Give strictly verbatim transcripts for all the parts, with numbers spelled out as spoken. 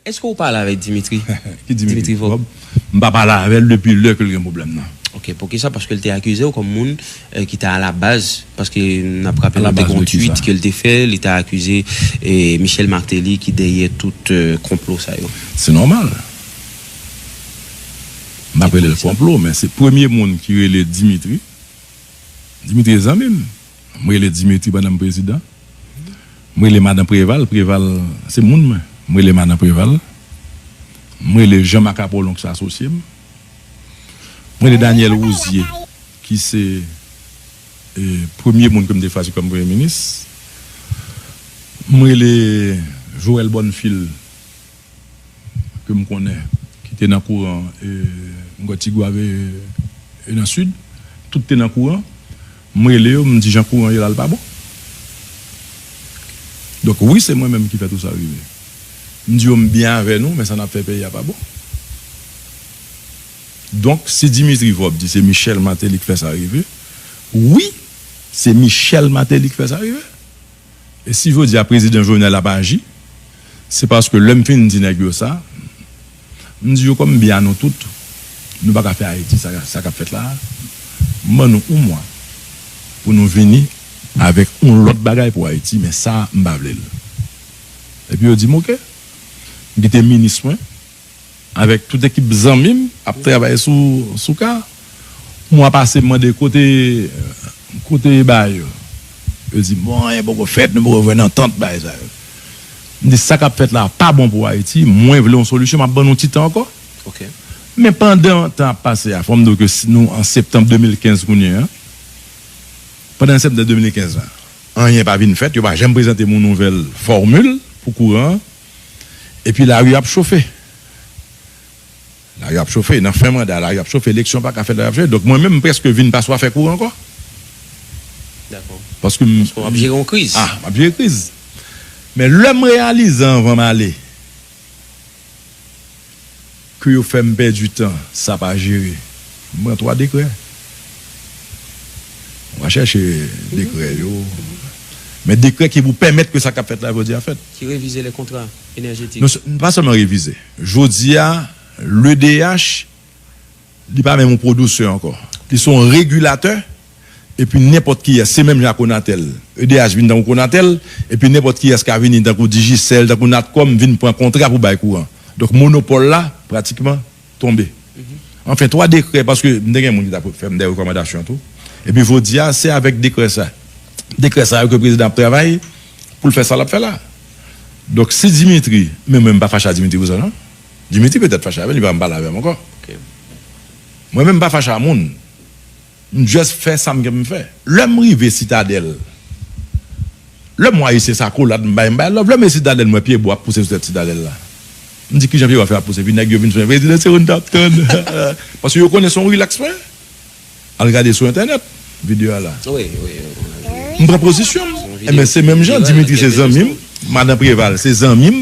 Èske w pale avèk Dimitri? Ki Dimitri Vòb? M pa pale avè l depi lè ke l gen pwoblèm nan. Ok, poukisa? Paske l te akize w kòm moun eh, ki te alabaz, paske n ap raple nou te gen yon tweet ke l te fè, li te akize eh, Michel Martelly ki dèyè tout eh, konplo sa yo. Se nòmal. M pa rele l konplo, men se premye moun ki rele Dimitri. Dimitri se zanmi m. M rele Dimitri pandan m prezidan. M rele madan Preval, Preval se moun mwen. M rele madan Preval. M rele Jean Marc Apollon ki se asosye m. M rele Daniel Rouzier ki se e, premye moun ke m te chwazi kòm premye minis. M rele Joël Bonnefil ke m konnen ki te nan kouran e, m kwè Tigwav e, e nan Sid, tout te nan kouran. M rele yo, m di jan kouran ye la l pa bon. Donk wi, se mwen menm ki fè tout sa rive. M di yo m byen avè nou, men sa n ap fè peyi a pa bon. Donk si Dimitri Vòb di se Michel Martelly ki fè sa rive, wi, se Michel Martelly ki fè sa rive. E si jodi a prezidan Jovenel ap aji, se paske lè m fin di nèg yo sa, m di yo kòm byen a nou tout, nou pa ka fè Ayiti sa, sa k ap fèt la a. M ban nou yon mwa pou nou vini avèk yon lòt bagay pou Ayiti, men sa m pa vle l. Epi yo di m oke. M kite minis mwen avèk tout ekip zanmi m ap travay sou sou ka. Mwa pase m mande kote kote bagay yo. Yo di bon, anyen poko fèt, nou poko jwenn antant bagay sa yo. M di sa k ap fèt la pa bon pou Ayiti, mwen vle yon solisyon, m ap ban nou ti tan ankò. Men pandan tan ap pase a, fò m di w ke si nou an septanm de mil kenz kounye a, pandan septanm de mil kenz la, anyen pa vin fèt, yo pa janm prezante m yon nouvèl fòmil pou kouran an. Epi lari ap chofe. Lari ap chofe. Nan fen manda, lari ap chofe. Eleksyon pa ka fèt, lari ap chofe. Donk, mwen menm, m prèske vin pa sou afè kouran ankò. Paske m. Paske w ap jere yon kriz. Ah, m ap jere kriz. Men lè m reyalize anvan m ale ke yo fè m pèdi tan, sa pa jere. M pran twa dekrè. M va chèche dekrè yo. Men dekrè ki pou pèmèt ke sa k ap fèt la jodi a fèt. Ki revize lè kontra enèjetik. Non, pa sèlman revize. Jodi a, l'E D H, li pa menm yon pwodiktè ankò. Li se yon regilatè, epi nenpòt kiyès, se menm jan ak Conatel. E D H vin tankou Conatel, epi nenpòt kiyès ka vini tankou Digicel, tankou Natcom, vin pran kontra pou bay kouran. Donk, monopòl la, pratikman, tonbe. Anfen, twa dekrè, paske m te gen moun ki t ap fè m de rekòmandasyon tou. Epi jodi a, se avèk dekrè sa. Dekrè sa yo ke prezidan ap travay pou l fè sa l ap fè la. Donk, si Dimitri, men mwen m pa fache a Dimitri pou sa non. Dimitri petèt fache avè m, li pa janm pale avè m ankò. Mwen menm m pa fache a moun. M just fè sa m gen pou m fè. Lè m rive Sitadèl, lè m wè ayisyen sa kolad m bay, m bay love. Lè m rive Sitadèl, m wè pyebwa ap pouse sou tèt Sitadèl la. M di kijan pyebwa fè ap pouse, epi nèg yo vin sou mwen, prezidan se ou n t ap tann. Paske yo konnen se yon rilaks mwen. Al gade sou entènèt videyo a la. M pran pozisyon m. Enben se menm jan, Dimitri se zanmi m, madan Preval se zanmi m.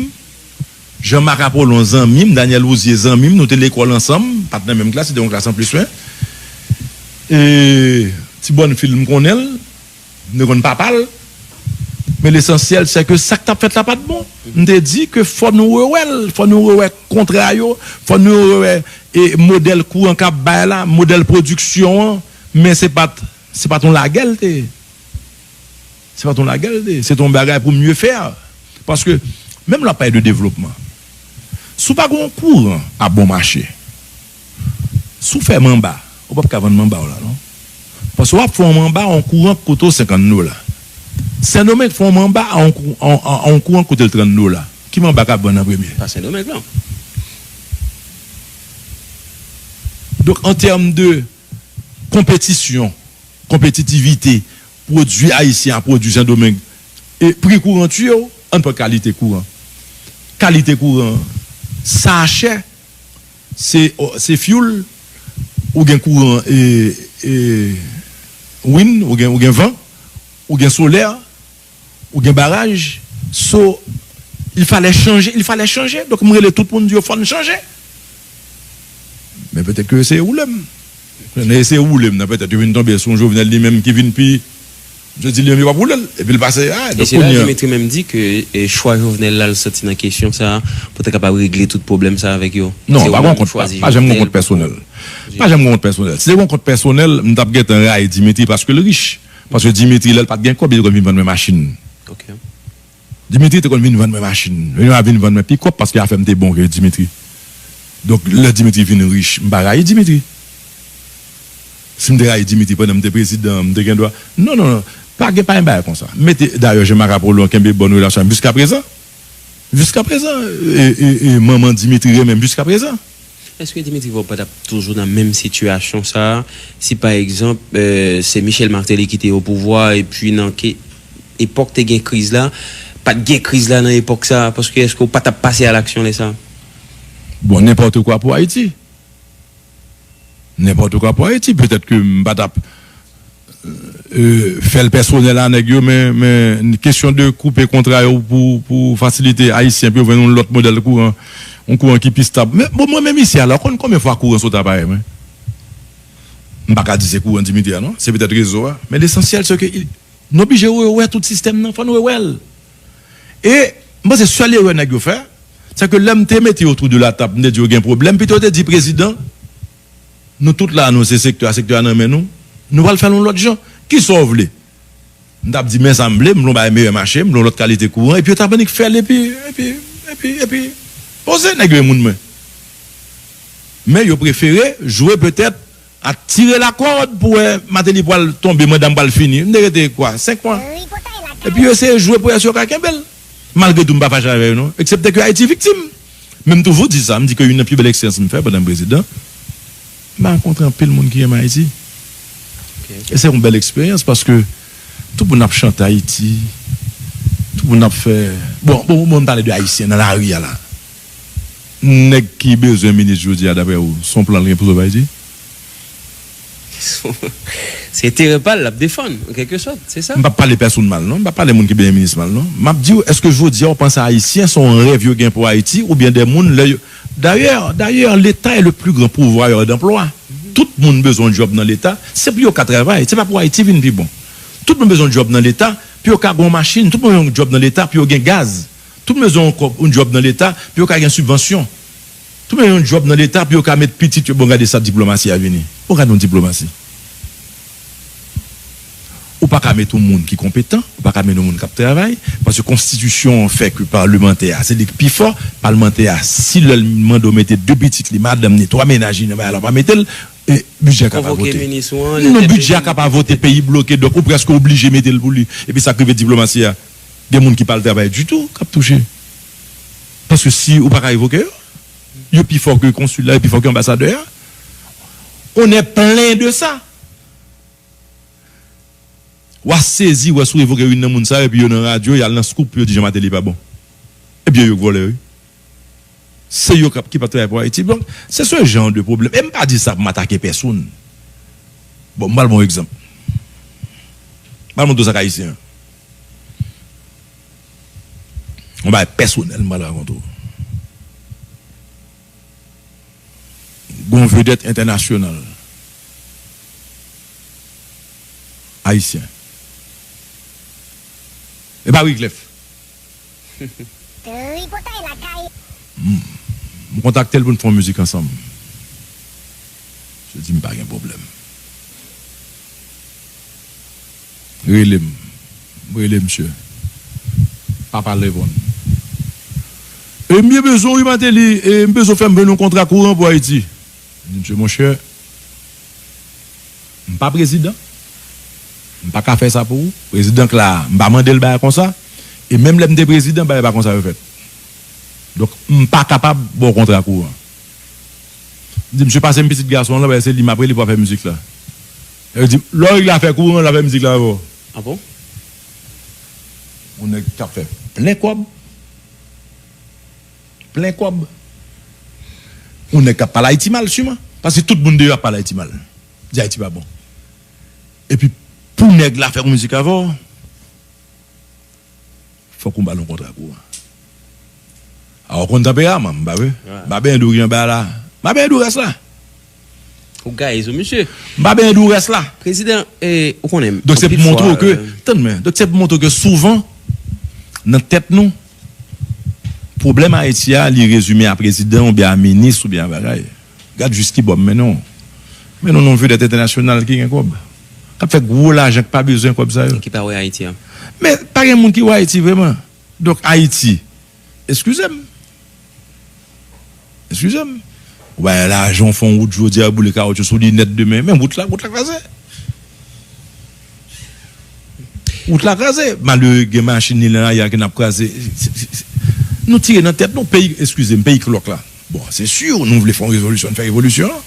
Jean Marc Apollon zanmi m, Daniel Rouzier zanmi m, nou te lekòl ansanm, pa t nan menm klas, se te yon klas anplis mwen. E, Ti Bonnefil m konnen l, nou te konn papa l. Men lesansyèl, se ke sa k t ap fèt la pa t bon. M te di ke fò nou rewè l, fò nou rewè kontra yo, fò nou rewè e, modèl kouran k ap bay la, modèl pwodiksyon an, men se pa t, se pa t yon lagè l te ye. Se pa t yon lagè l te ye, se t yon bagay pou mye fè. Paske, menm lè w ap pale de devlopman, si w pa gen yon kouran a bon mache, si w fè manba, ou p ap ka vann manba w la, non. Paske w ap fè yon manba, yon kouran k koute w senkant dola. Sendomeng fè yon manba a yon, kou- a, a, a yon kouran k koute l trant dola. Ki manba k ap vann an premye? Pa Sendomeng, non. Donk, an tèm de konpetisyon, konpetitivite, pwodui ayisyen a pwodui Sendomeng, e pri kouran tiye w, ann pran kalite kouran. Kalite kouran, sa chè, se, se fyoul, ou gen kouran e, e, win, ou gen, ou gen van, ou gen solè, ou gen baraj. So, il fallait changer, il fallait changer. Donk, m rele tout moun di yo fò n chanje. Men petèt ke yo eseye woule m. Nan eseye woule m nan, petèt yo vin tonbe sou yon Jovenel li menm ki vin pi Misye di li menm yo p ap woule l. Epi l pase a. E donk se la kounye a Dimitri menm di ke e, chwa Jovenel la l soti nan kesyon sa a pou te kapab regle tout pwoblèm sa a avèk yo. Non, pa gen kont, pa janm gen kont pèsonèl. Pa janm gen kont pèsonèl. Si te gen kont pèsonèl, m t ap gentan rayi Dimitri paske l rich. Paske Dimitri, lè l pa t gen kòb, li te konn vin vann mwen machin. Dimitri te konn vin vann mwen machin. Li vin vann mwen pikòp paske afè m te bon ke Dimitri. Donk, lè Dimitri vin rich, m pa rayi Dimitri. Si m te rayi Dimitri pandan m te prezidan, m te gen dwa. Non, non, non. Pa gen, pa gen bagay konsa. M mete, dayè, Jean Marc Apollon kenbe bòn relasyon avè m jiskaprezan. Jiskaprezan, e, e, e, manman Dimitri renmen m jiskaprezan. Èske Dimitri Vorbe pa t ap toujou nan menm sitiyasyon sa a si, pa egzanp, e, se Michel Martelly ki te o pouvwa, epi nan ke, epòk te gen kriz la, pa t gen kriz la nan epòk sa a, paske èske w pa t ap pase a laksyon lè sa a? Bon, nenpòt kwa pou Ayiti. Nenpòt kwa pou Ayiti. Petèt ke m pa t ap e, fè l pèsonèl a nèg yo, men, men kesyon de koupe kontra yo pou, pou fasilite Ayisyen pou yo jwenn yon lòt modèl kouran, yon kouran ki pi stab. Men, bon, mwen menm isi a la, ou konn konbyen fwa kouran sot aparèy mwen? M pa ka di se kouran Dimitri a, non. Se petèt rezo a. Men lesansyèl, se ke i-, nou oblije rewè tout sistèm nan. Fò nou rewè l. E m panse sèl erè nèg yo fè, se ke lè m te mete yo autour de la table, m te di yo gen pwoblèm, pito yo te di prezidan, nou tout la, nou se sektè a, sektè a nan men nou, nou pral fè l yon lòt jan. Kisa w vle? M t ap di, men sa m vle, m vle yon bagay meyè mache, m vle yon lòt kalite kouran, epi yo t ap annik fè l, epi, epi, epi, epi, poze nèg yo e moun mwen. Men yo prefere jwe petèt a tire lakòd pou wè Martelly pral tonbe, manda m pral fini. M te rete kwa, senk mwa. Epi yo eseye jwe pou wè si yo ka kenbe l. Malgre tou, m pa fache avè yo, non. Eksepte ke Ayiti viktim. Men m toujou di sa, m di ke youn nan pi bèl eksperyans m fè pandan m prezidan, m rankontre anpil moun ki renmen Ayiti. E se yon bèl eksperyans paske tout moun ap chante Ayiti, tout moun ap fè, bon, bon, bon, m pale de Ayisyen nan lari a la. Nèg ki bezwen minis jodi a, daprè ou, se yon plan l gen pou sove Ayiti? Se enterè pa l l ap defann, an kèlke sòt, se sa. M p ap pale pèsonn mal, non. M p ap pale moun ki bezwen minis mal, non. M ap di w, èske jodi a w panse Ayisyen se yon rèv yo gen pou Ayiti, oubyen de moun lè yo, dayè, dayè, Leta est le plus grand pourvoyeur d'emploi. Tout moun bezwen yon djòb nan Leta, se pou yo ka travay, se pa pou Ayiti vin pi bon. Tout moun bezwen yon djòb nan Leta pou yo ka gen yon machin, tout moun bezwen yon djòb nan Leta pou yo gen gaz. Tout moun bezwen yon kòb, yon djòb nan Leta pou yo ka gen sibvansyon. Tout moun bezwen yon djòb nan Leta pou yo ka met pitit yo, bon, gade sa diplomasi a vini. Bon, gade yon diplomasi. Ou pa ka met yon moun ki konpetan, ou pa ka met yon moun k ap travay, paske konstitisyon an fè ke palmantè a, se li k pi fò, palmantè a, si lè l mande w mete de pitit li, madanm ni, twa mennaj li nan bagay la, w pa mete l, e bidjè a ka pa vote. Non, bidjè a ka pa vote, peyi bloke, donk ou prèske oblije mete l pou li. Epi sa k rive diplomasi a, gen moun ki pa al travay ditou, k ap touche. Paske si ou pa ka revoke yo, yo pi fò ke konsil la, yo pi fò ke anbasadè a. On est plein de ça. W a sezi wè si w revoke youn nan moun sa yo, epi yo nan radyo, y al nan Scoop, yo di Jan Mateli pa bon. Ebyen, yo k vòlè, wi. Se yo k ap, ki p ap travay pou Ayiti. Donk, se ce genre de problème. E m pa di sa pou m atake pèsonn. Bon, m pral ba w yon egzanp. M pral montre w sa k ayisyen an. Yon bagay pèsonèl, m pral rakonte w. Gon vedèt entènasyonal ayisyen. E pa Wyclef. Tripotay lakay. M, m kontakte l pou n fè yon mizik ansanm. Misye di m pa gen pwoblèm. Rele m. M rele misye. Papa Levon. E m byen bezwen w wi Mateli, e m bezwen w fè m jwenn yon kontra kouran pou Ayiti. M di misye, monchè, m pa prezidan. M pa ka fè sa pou ou. Prezidan k la a, m pa mande l bagay konsa. E menm lè m te prezidan, bagay pa konsa yo fèt. Donk, m pa kapab ba w kontra kouran. M di, misye pase m pitit gason an la, paske se li m ap rele pou afè mizik la. Yo di, lè w regle afè kouran, l ap fè mizik la avè w. Ah bon? Yon nèg k ap fè plen kòb. Plen kòb. Yon nèg k ap pale Ayiti mal, siman. Paske tout moun deyò ap pale Ayiti mal. Di Ayiti pa bon. Epi, pou nèg la fè yon mizik avè w, fòk ou ba l yon kontra kouran. A, ou konn tanperaman m, m pa vre? M pa benyen dou ki anba la. M pa benyen dou rès la. Ou gaye sou misye. M pa benyen dourès la. Prezidan, eh, ou konnen, donk, se pou montre ke, tann mwen, donk, se pou montre ke souvan, nan tèt nou, pwoblèm Ayiti a, li rezime a prezidan oubyen a minis oubyen a bagay. Gad jis ki bò m mennen w. Mennen w nan yon vedèt entènasyonal ki gen kòb. K ap fè gwo lajan, k pa bezwen kòb sa yo. Ki pa wè Ayiti a. Men, pa gen moun ki wè Ayiti vrèman. Donk, Ayiti, eskize m. Eskize m. Ou bay lajan, w fè yon wout jodi a, boule kawotchou sou li nèt demen. Men wout la, wout la kraze. Wout la kraze. Malere gen machin li nan lari a ki n ap kraze. Se- se- se- Nou tire nan tèt nou. Peyi, eskize m, peyi k lòk la. Bon, se si, nou vle fè yon revolisyon, n fè revolisyon an.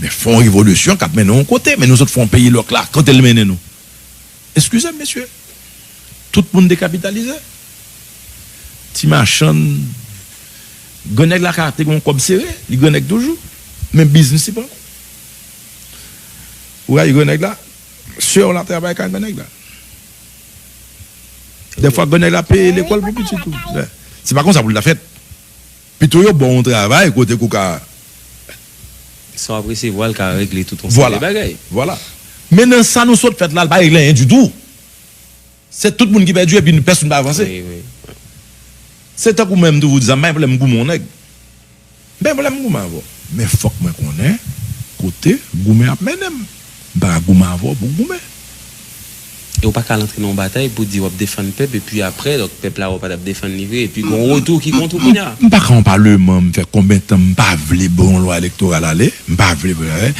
Men fè yon revolisyon k ap mennen yon kote. Men nou sot fè yon peyi lòk la, kote l mennen nou? Eskize m, mesye. Tout moun dekapitalize. Ti machann, grannèg la ka te gen yon kòb sere, li grannèg toujou. Men biznis li pran kou. Ou rayi grannèg la, sè w la travay kay grannèg la. Dèfwa, grannèg la peye lekòl pou pitit ou. Se pa konsa pou l ta fèt. Pito yo ba w yon travay kote ke w ka. Sa w ap resevwa l ka regle tout yon seri de bagay. Vwala. Men nan sa nou sot fèt la, l pa regle anyen ditou. Se tout moun ki pèdi epi pèsonn pa avanse. Wi, wi. Se tankou mwen, m toujou di sa, m pa gen pwoblèm goumen yon nèg. M pa gen pwoblèm goumen avè w. Men fòk mwen konnen kote goumen ap mennen m. M pa ka goumen avè w pou goumen. E w pa ka al antre nan yon batay pou di w ap defann pèp, epi apre, donk, pèp la wè w pa t ap defann li vre, epi gon retou ki kont ou kounye a. M pa ka yon palman, m fè konbyen tan m pa vle bon lwa elektoral ale, m pa vle,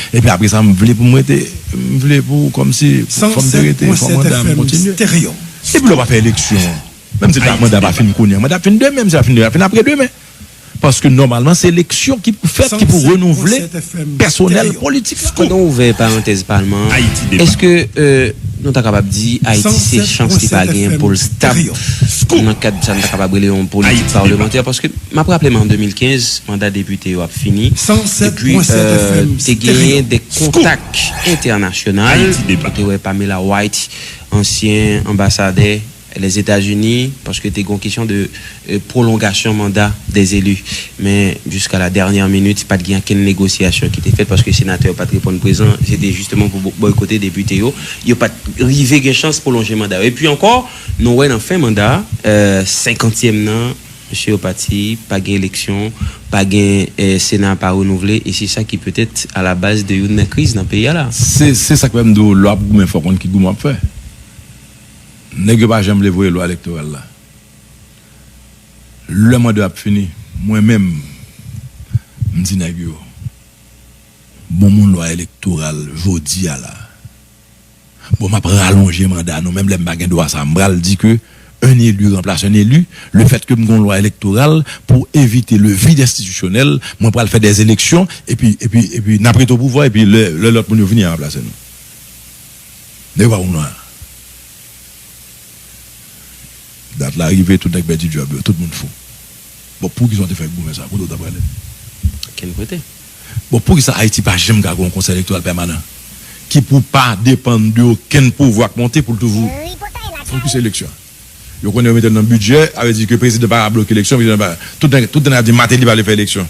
epi apre sa, m vle pou m rete, m vle pou, kòmsi, fò m te rete, fò manda m kontinye. Epi lè w pa fè eleksyon, menm si manda pa fin kounye a, manda ap fin demen, menm si l pa fin demen, l ap fin apre demen. Paske nòmalman, se eleksyon ki pou fèt, ki pou renouvle pèsonèl politik la. Pandan w ouvè parantèz palman an, èske, euh, nou ta kapab di Ayiti se chans li pa genyen pou l stab? Nan kad sa, nou ta kapab rele yon politik palmantè, paske m ap raple m an de mil kenz, manda depite yo ap fini. Epi, euh, te genyen de kontak entènasyonal. Ou te wè Pamela White, ansyen anbasadè Lèzetazini, paske te gen yon kesyon de, euh, pwolongasyon manda dèzeli. Men, jiska la dènyè minit, pa t gen okenn negosyasyon ki te fèt, paske senatè yo pa t reponn prezan. Se te jisteman pou bo-, bòykote depite yo. Yo pa t rive gen chans pwolonje manda yo. Epi ankò, nou wè nan fen manda, euh, senkantyèm nan, mesye yo pati, pa gen eleksyon, pa gen, eh, Sena pa renouvle, e se sa ki petèt alabaz de youn nan kriz nan peyi a la. Se, se sa k fè m di w, lè w ap goumen, fò w konn ki goumen w ap fè. Nèg yo pa janm vle voye lwa elektoral la. Lè manda ap fini, mwen menm, m di nèg yo, bon, m yon lwa elektoral jodi a la. Bon, m ap ralonje manda nou, menm lè m pa gen dwa sa, m pral di ke un élu remplace un élu, le fait que m gen yon lwa elektoral pou evite le vide institutionnel, mwen pral fè des élections, epi, epi, epi n ap rete o pouvwa, epi lè, lè lòt moun yo vini, y a ranplase nou. Nèg yo pa pou m lwa. Dat la rive, tout nèg pèdi djòb yo, tout moun fou. Bon, poukisa w te fè goumen sa? Kote w ta prale? Okenn kote. Bon, poukisa Ayiti pa janm ka gen yon konsèy elektoral pèmanan ki pou pa depann de okenn pouvwa k monte pou l toujou fokis eleksyon? Yo konnen yo mete l nan bidjè, sa vle di ke prezidan pa ka bloke eleksyon, prezidan pa, tout nèg, tout nèg ap di Martelly pa vle fè eleksyon.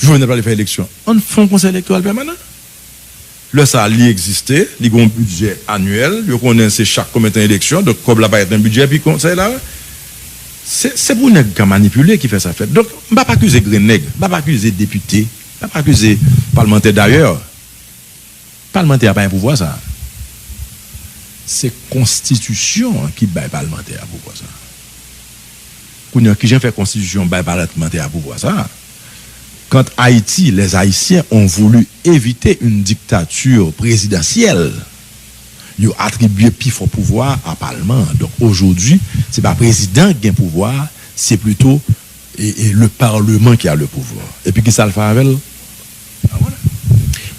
Jovenel pa vle fè eleksyon. Ann fè yon konsèy elektoral pèmanan. Lè sa a, li egziste, li gen yon bidjè anyèl, yo konnen se chak konbyen tan eleksyon, donk kòb la parèt nan bidjè, epi konsèy la, se, se pou nèg ka manipile ki fè sa fèt. Donk, m p ap akize grenn nèg, m p ap akize depite, m p ap akize palmantè dayè. Palmantè a pa gen pouvwa sa a. Se konstitisyon an ki bay palmantè a pouvwa sa a. Kounye a, kijan fè konstitisyon bay palmantè a pouvwa sa a? Quand Haïti, les Haïtiens ont voulu éviter une dictature présidentielle, yo atribye pi fò pouvwa a palman an. Donk, ojodi, se pa prezidan ki gen pouvwa a, se plito e, e le parlement qui a le pouvoir. Epi kisa l fè avè l?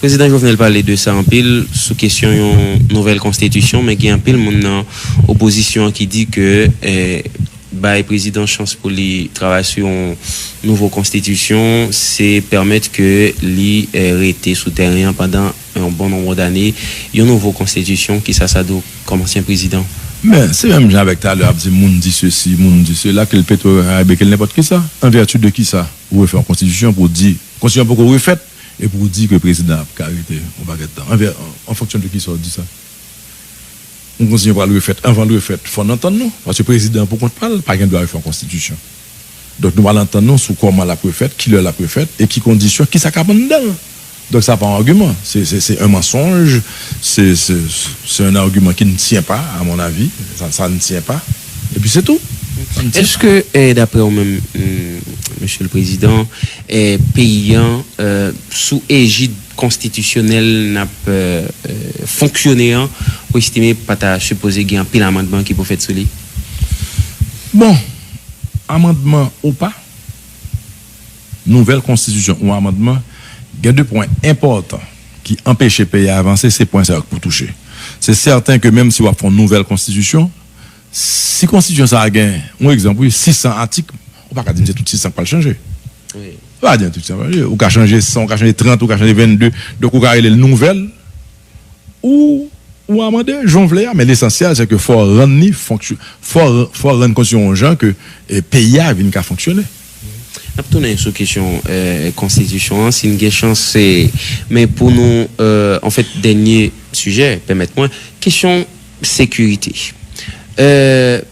Prezidan Jovenel pale de sa anpil sou kesyon yon nouvèl konstitisyon, men gen anpil moun nan opozisyon an ki di ke, eh, bay prezidan chans pou li travay sou yon nouvo konstitisyon, se pèmèt ke li, eh, rete sou tèren an pandan yon bon nonb dane, yon nouvo konstitisyon, kisa sa di w kòm ansyen prezidan? Men, se menm jan avèk talè ap di moun di sesi, moun di sela, ke l Petwo Karayibe, ke l nenpòt kisa. An vèti de kisa ou refè yon konstitisyon pou di, konstitisyon poko refèt, Epi w di ke prezidan ap ka rete yon pakèt tan. Anvè, an, an fonksyon de kisa w di sa? Yon konstitisyon pral refèt, anvan l refèt, fò n antann nou. Paske prezidan pou kont pa l, pa gen dwa refè yon konstitisyon. Donk nou pral antann nou sou kòman l ap refèt, kilè l ap refèt, e ki kondisyon, kisa k ap anndan l. Donk sa pa yon agiman, se, se, se un mensonge, se, se, se un argument qui ne tient pas, à mon avis, ça, ça ne tient pas, epi se tou. Sa n tyen pa. Èske, eh, daprè w menm, mm, Mesye le Prezidan, eh, peyi an, eh, sou ejid konstitisyonèl n ap, eh, eh, fonksyone an, ou estime pa ta sipoze gen anpil amandman ki pou fèt sou li? Bon, amandman ou pa, nouvèl konstitisyon ou amandman, gen de pwen enpòtan ki anpeche peyi a avanse, se pwen sa yo k pou touche. Se sèten ke menm si w ap fè yon nouvèl konstitisyon, si konstitisyon sa a gen, yon egzanp, wi, sis san atik, ou pa ka di m se tout sis san k pral chanje. Wi. Ou pa di m tout sis san k pral chanje. Ou ka chanje san, ou ka chanje trant, ou ka chanje vennde. Donk, ou ka rele l nouvèl, ou, ou amande, jan w vle a, men lesansyèl, se ke fò w rann li fonksyon-, fò, fò w rann konstitisyon yon jan ke, e, peyi a vin ka fonksyone. N ap tounen sou kesyon, eh, konstitisyon an, si n gen chans, se, men pou nou, eh, anfèt, dènye sijè, pèmèt mwen, kesyon sekirite. Eh,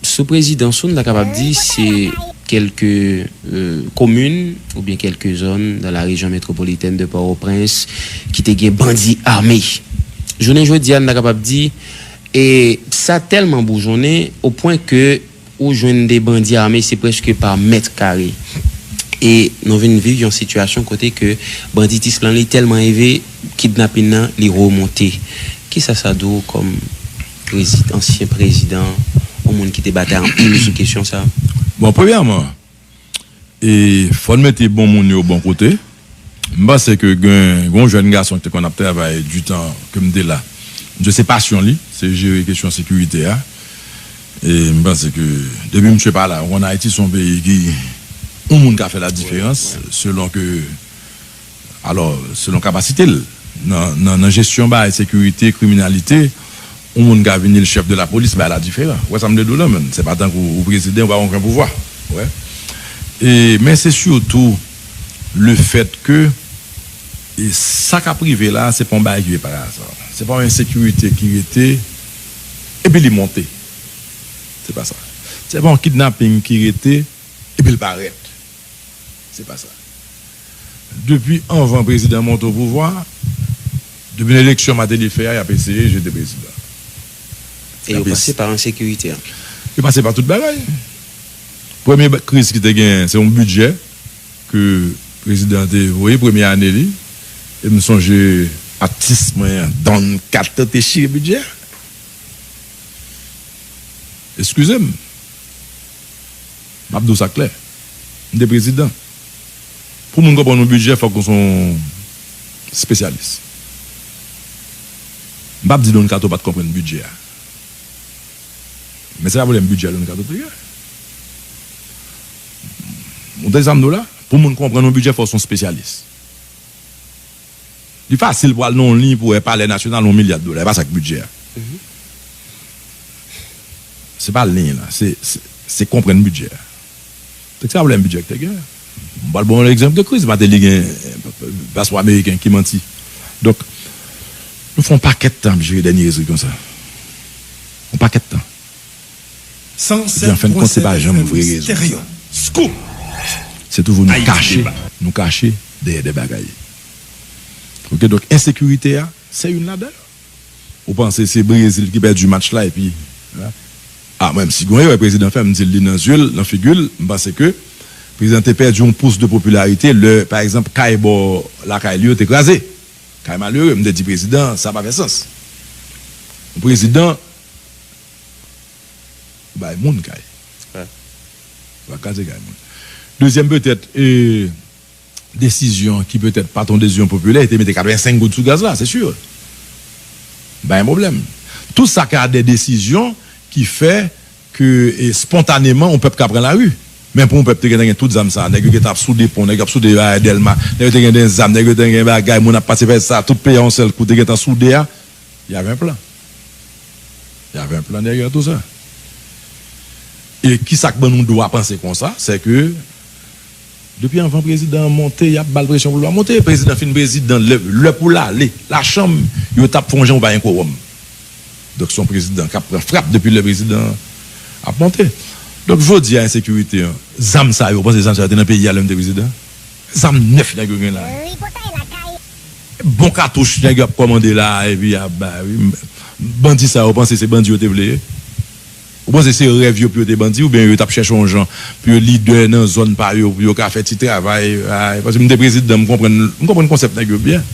sou prezidans ou, n ta kapab di se kèlke, eh, komin oubyen kèlke zòn dans la région métropolitaine de Port-au-Prince ki te gen bandi ame. Jounen jodi a, n ta kapab di, e sa tèlman boujonnen o pwen ke ou jwenn de bandi ame, se prèske pa mèt kare. E nou vin viv yon sitiyasyon kote ke banditis lan li tèlman elve, kidnapin nan li remonte. Kisa sa di w kòm prezi-, ansyen prezidan, yon moun ki te batay anpil sou kesyon sa? Bon, premyèman, e fò n mete bon moun yo bon kote. M panse ke gen, gen yon jèn gason ki te konn ap travay ditan ke m te la. Misye se pasyon li, se jere kesyon sekirite a. E m panse ke depi misye pa la, ou konn Ayiti se yon peyi ki, yon moun ka fè la diferans selon ke, alò, selon kapasite l. Nan, nan, nan jesyon bagay sekirite, kriminalite, yon moun ka vini l chèf de lapolis, bagay la diferan. Ou wè sa m vle di w la, menm? Se pa tankou ou prezidan, ou pa gen okenn pouvwa. Ou wè? E, men se sitou le fèt ke, e sa k ap rive la, se pa yon bagay ki rive pa aza. Se pa yon ensekirite ki rete, epi li monte. Se pa sa. Se pa yon kidnaping ki rete, epi l parèt. Se pa sa. Depi anvan prezidan monte o pouvwa, depi nan eleksyon Martelly fè a, y ap eseye jete prezidan. E yo pase pa ensekirite a. Yo pase pa tout bagay. Premye ba-, kriz ki te genyen, se yon bidjè ke prezidan te voye, premye ane li. E m sonje atis mwen an, Don Kato, te chire bidjè a. Eskize m. M ap di w sa klè. M te prezidan. Pou moun konprann yon bidjè, fòk ou se yon espesyalis. M p ap di Don Kato pa t konprann bidjè a. Men se pa pwoblèm bidjè Don Kato te gen. Ou tande sa m di w la? Pou moun konprann yon bidjè, fòk ou se yon espesyalis. Li fasil pou al nan yon liy pou wè Palè Nasyonal, yon milya dola. E pa sa k bidjè a. Se pa liy la, se, se, se konprann bidjè a. Donk, se pa pwoblèm bidjè ki te gen. M pral ba w yon egzanp de kriz Martelly gen, paspò ameriken ki manti. Donk, nou fè yon pakèt tan ap jere dènye rès li konsa. Yon pakèt tan. Epi, an fen de kont, se pa janm vre rezon sa. Se toujou nou kache, nou kache dèyè de bagay. Oke, donk, ensekirite a, se youn ladan yo. Ou panse se Brezil ki pèdi match la, epi, a, mwen, si gen yon erè prezidan fè, m di l li nan zye l, nan figi l, m panse ke prezidan te pèdi yon pous de popilarite lè, pa egzanp, kay bò lakay li yo te kraze. Kay malere, m te di prezidan, sa pa fè sans. Yon prezidan, bay moun kay. Wi. Ou pa kraze kay moun. Dezyèm, petèt, e, desizyon ki petèt pa t yon desizyon popilè, e te mete katrevensenk goud sou gaz la, se si. Pa gen pwoblèm. Tout sa ka de desizyon ki fè ke, e, spontaneman, yon pèp ka pran lari. Men pou yon pèp te gentan gen tout zam sa, nèg yo gentan ap soude pon, nèg yo ap soude, a, Dèlma, nèg yo te gen de zam, nèg yo te gen bagay, moun ap pase fè sa, tout peyi a yon sèl kou te gentan soude a, y avait un plan. Y avait un plan derrière tout sa. E kisa k ban nou dwa panse konsa? Se ke Depi anvan prezidan an monte, y ap ba l presyon pou l pa monte. Prezidan fin prezidan, lè, lè pou l ale lachanm, yo t ap fè yon jan pou pa gen kowòm. Donk, se yon prezidan k ap pran frap depi lè prezidan an ap monte. Donk, jodi a, ensekirite an, zam sa yo, w panse zam sa yo te nan peyi a lè m te prezidan? Zam nèf nèg yo gen la. Bon katouch nèg yo ap kòmande la, epi y ap bay, wi. Bandi sa yo, w panse se bandi yo te vle ye? Ou panse se rèv yo pou yo te bandi, oubyen yo t ap chèche yon jan pou yo lidè nan zòn pa yo, pou yo ka fè ti travay? Ay, paske m te prezidan, m konprann, m konprann konsèp nèg yo byen.